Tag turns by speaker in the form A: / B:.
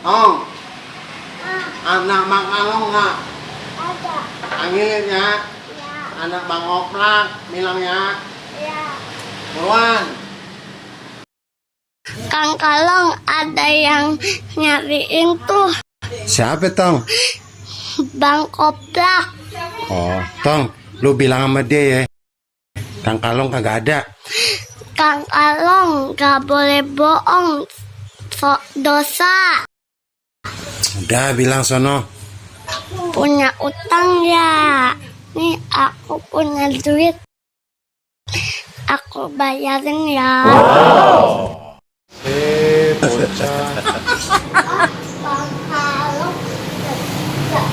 A: Tong, anak Bang Along nggak?
B: Ada.
A: Panggilin ya.
B: Ya.
A: Anak Bang Oplak, bilang ya.
B: Ya.
A: Buruan.
B: Kang Kalong, ada yang nyariin tuh.
A: Siapa Tong?
B: Bang Koplak.
A: Oh, Tong, lu bilang sama dia ya. Kang Kalong kagak ada.
B: Kang Kalong, gak boleh bohong. Dosa.
A: Udah bilang sono.
B: Punya utang ya. Nih aku punya duit. Aku bayarin ya.
A: Bocah.
B: Bang Kalong gak